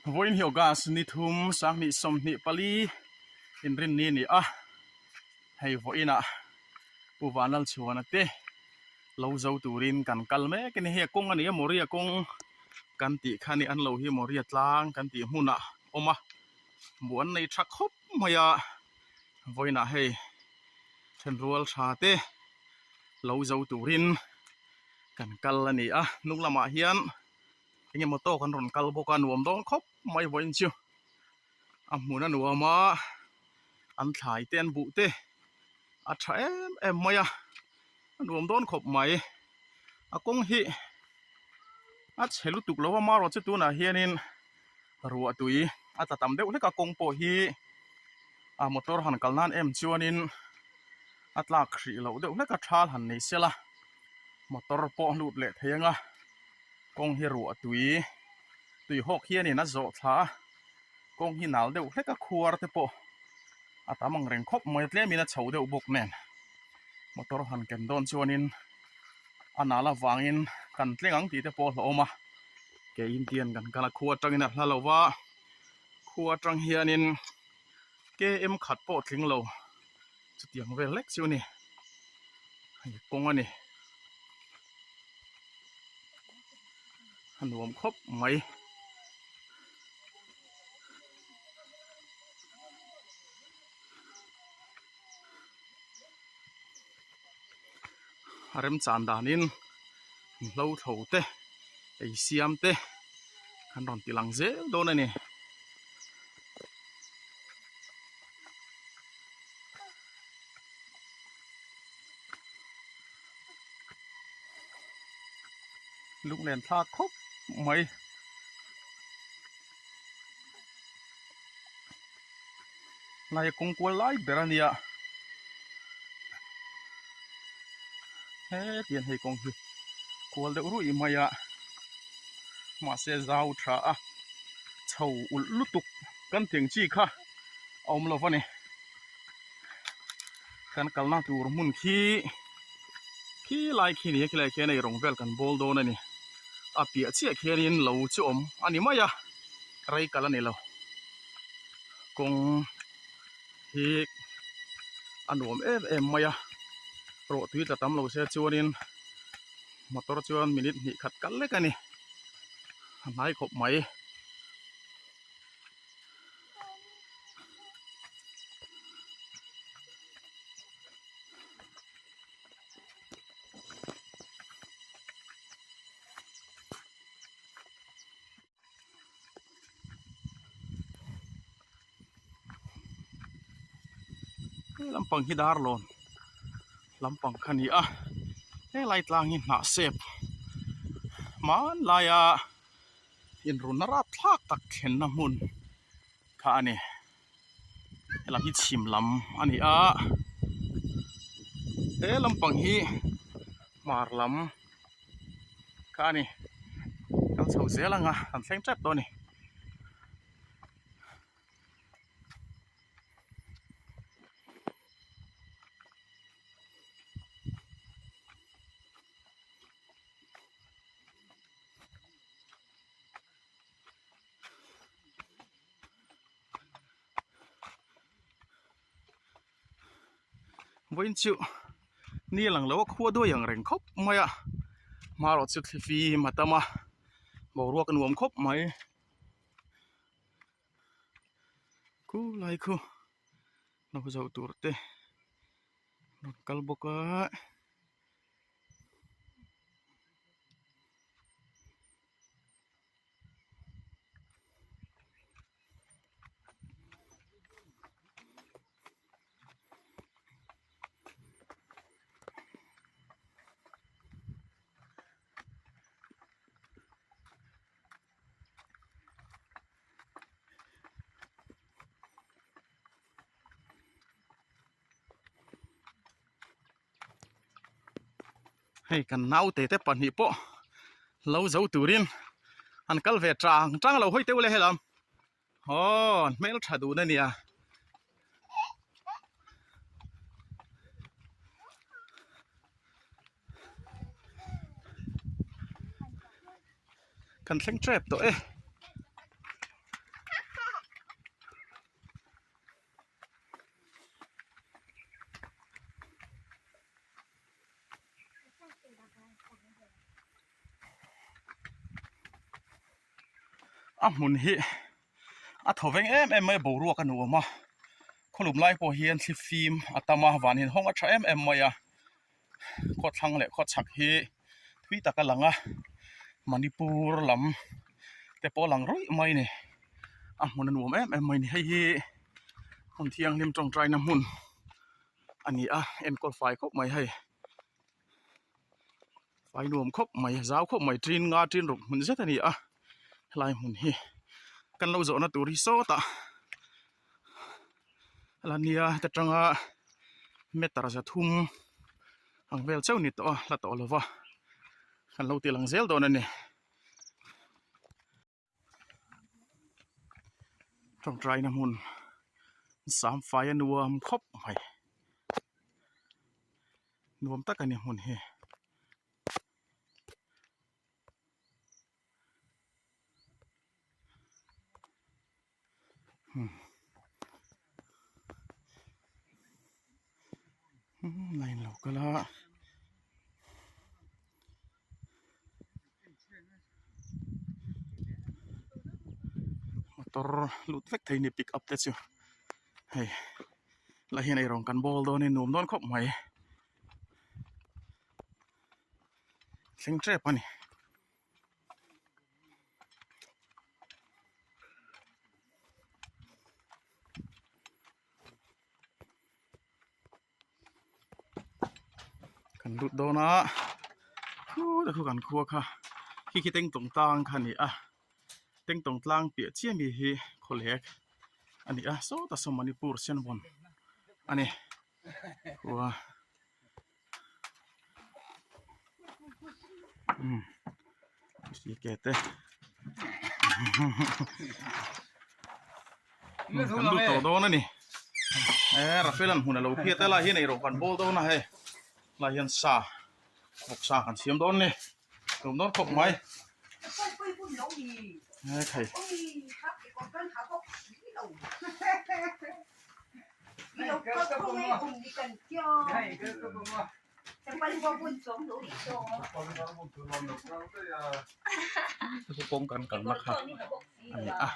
Vawiin hi August ni thum 2024 inrinni a ni a, hei vawiinah Pu Vanlalchhuana te lo zo turin kan kal mek a ni. Hei a kawng a ni a, Moria kawng kan tih kha a ni, an lo hi Moria tlang kan tih hmunah a awm a, hmuh an nei tha khawp mai a, vawiinah hei thenrual tha te lo zo turin kan kal a ni a, hnung lamah hian eng emaw tawk an rawn kal bawk a nuam dawn khawp mai vawiin chu a hmun a nuam a an thlai te an buh te a tha em em mai a a nuam dawn khawp mai a kawng hi a chhe lutuk lo a amaherawhchu chu tunah hianin ruah tui a tla tam deuh hlek a kawng pawh hi a motor han kal nan em chuanin a tlak hrih loh deuh hlek a thal han nei sela motor pawh a lut leh thei ang a kawng hi ruah tui tui hawk hianin a zawh thla a kawng hi nal deuh hlek a khuar te pawh a tam ang reng khawp mai tlemin a chho deuh bawk nen motor han ken dawn chuanin a nal avangin kan tleng ang tih te pawh a hlauhawm a ke Indian kan kal a khua atangin a hla lo va khua atang hianin km khat pawh tling lo chutiang vel hlek chu a ni hei kawng a ni a nuam khawp mai. A remchan danin hlo thlo te ei siam te an rawn ti lang zel dawn a ni. Lunglen thlak khawp mai. Hnai kawng kual lai ber a nia hetiang hei kawng hi kual deuh ruih mai a mahse zau tha a chho ulh lutuk kan tih ang chi kha a awm lo a ni kan kalna tur hmun khi khi lai khi ni a khilai khian ei rawng vel kan bawl dawn a ni a piah chiah khianin lo chu awm a ni mai a rei kal a ni lo. Kawng hi a nuam em em mai a rawh tui tla tam lo se chuanin motor chuan minute hnih khat kal lek a ni a hnai khawp mai. He lampang hi darlawn lampang kha a ni a helai tlang hi hnah sep hmanlaia inrunna rapthlak tak thlenna hmun kha a ni helam hi chhim lam a ni a he lampang hi hmar lam. kha a ni kal chho zel ang a an thleng tep dawn a ni. Vawiin chu ni a lang lo a khua duai ang reng khawp mai a hmarawh chu thli fim a tam a boruak a nuam khawp mai khu lai khu lo zoh tur te rawn kal bawk a. Hei kan naute te pahnih pawh lo zo turin an kal ve tang tang lo hawi teuh le helam aw an hmel tha dun a nia. Kan thleng tep tawh e. A hmun hi a thaw veng em em mai a boruak a nuam a khawlum lai pawh hian thli fim a tam a van inhawng a tha em em mai a khawthlang leh khawchhak hi thui tak a lang a Manipur lam te pawh a lang ruih mai a ni a hmun a nuam em em mai a ni hei hi hmun thianghlim tawngtaina hmun a ni a enkawl fai khawp mai hei. Fai nuam khawp mai zau khawp mai tin nga tin ruk hmun zet a ni a helai hmun hi kan lo zawhna tur hi sawtah la nia heta tanga meter zathum ang vel chauh ni tawh a la tawh lova kan lo ti lang zel dawn a ni. Tawngtaina hmun samfai a nuam khawp mai nuam tak a ni hmun hi. Line lo kal a. Motor lut vek thei ni pick up te chu hei la hian eirawng kan bawl dawn in nuam dawn khawp mai thleng tep a ni. Kan lut dawn a khuu khu kan khua kha khi khi tengtawng tlang kha a ni a tengtawng tlang piah chiah mi hi khawlek a ni a sawtah saw manipur senvawn a ni khua. Ke te kan lut tawh dawn a ni e Rafael an hmun a lo phiat a lai hian eirawh kan bawl dawn a hei lai hian sa vawksa kan siam dawn a ni tlawm dawn khawp mai e khai. Kawng kan kalna kha a ni a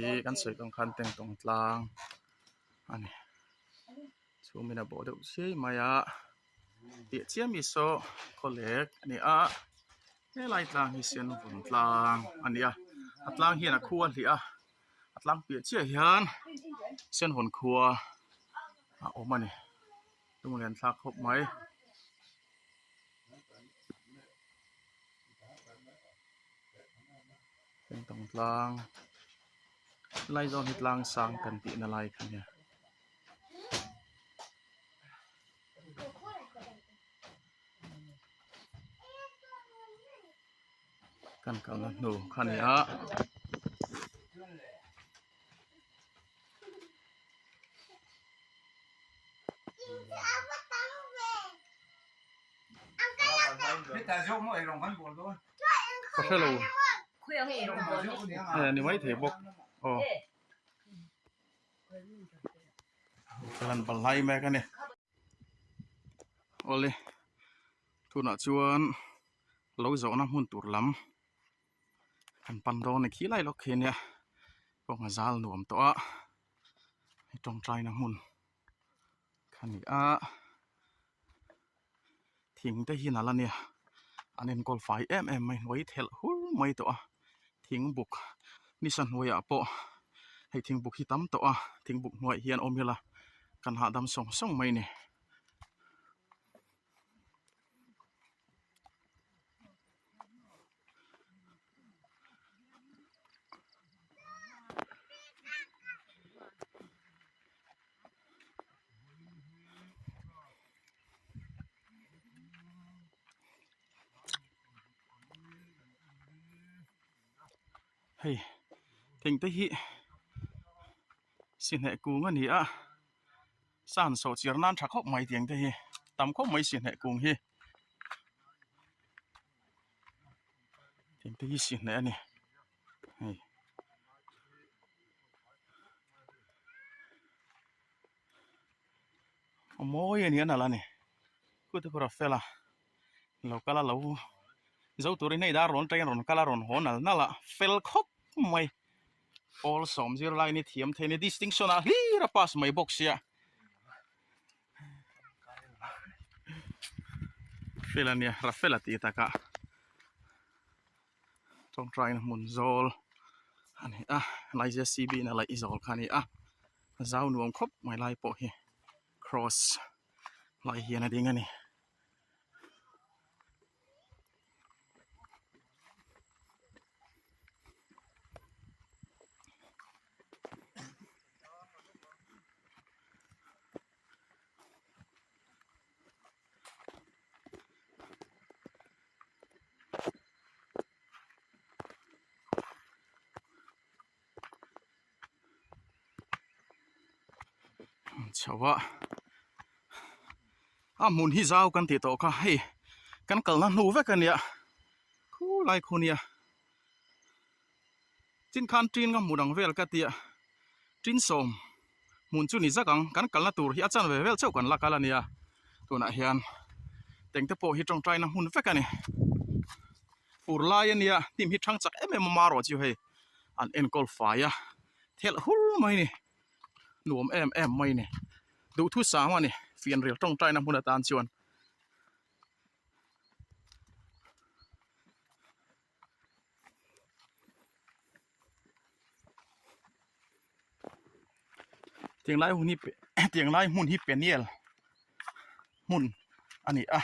ih kan sawi tawng khan tengtawng tlang a ni chhungin a bawh deuh chiai mai a tih chiam hi saw khawlek a ni a helai tlang hi sen vun tlang a ni a a tlang hian a khu a hliah a. A tlang piah chiah hian senhawn khua a awm a ni lunglen thlak khawp mai. Tengtawng tlang helai zawn hi tlang sang kan tihna lai kha nia. Kan kalna hnu kha a ni a. Ka hre lo e ni mai thei bawk aw ka han balhai mek a ni awle tunah chuan. Lo zawhna hmun tur lam kan pan dawn a ni khi lai lawk khi ania kawng a zal nuam tawh a hei tawngtaina hmun kha ni a thing te hi nalh ania an enkawl fai em em mai hnuai thelh hur mai tawh a thing buk nisa hnuaiah pawh hei thing buk hi tam tawh a thing buk hnuaiah hian awm ila kan hahdam sawng sawng mai a ni. Hei thing te hi sihneh kung a ni a. San sawh chiar nan tha khawp mai tiang te hi tam khawp mai sihneh kung hi tiang te hi sihneh a ni hei a mawi a ni a nalh a ni khu te khu Rafael-a lo kal a lo. Zo turin hei dar rawn train rawn kal a rawn haw nal nal a fel khawp mai. Pawl sawm zir lai ni thiam thei ni distinction ah hlir a pass mai bawk sia. Fel a nia Rafela tih takah tawngtaina hmun zawl a ni a lai JCB in a laih zawl kha a ni a zau nuam khawp mai lai pawh hi cross lai hian a ding a ni. Chho a a hmun hi zau kan tih tawh kha hei kan kalna hnu vek a nia khulai khu nia chin khan tin ka hmu dang vel ka tia tin sawm hmun chu ni zak ang kan kalna tur hi a chan ve vel chauh kan la kal a nia tunah hian tengte pawh hi tawngtaina hmun vek a ni fur lai a nia hnim hi thang chak em em a marawh chu hei an enkawl fai a thelh hur mai a ni nuam em em mai a ni duhthusam a ni fianrial tawngtaina hmun atan chuan. Tiang lai hun hi tiang lai hmun hi peniel hmun a ni a.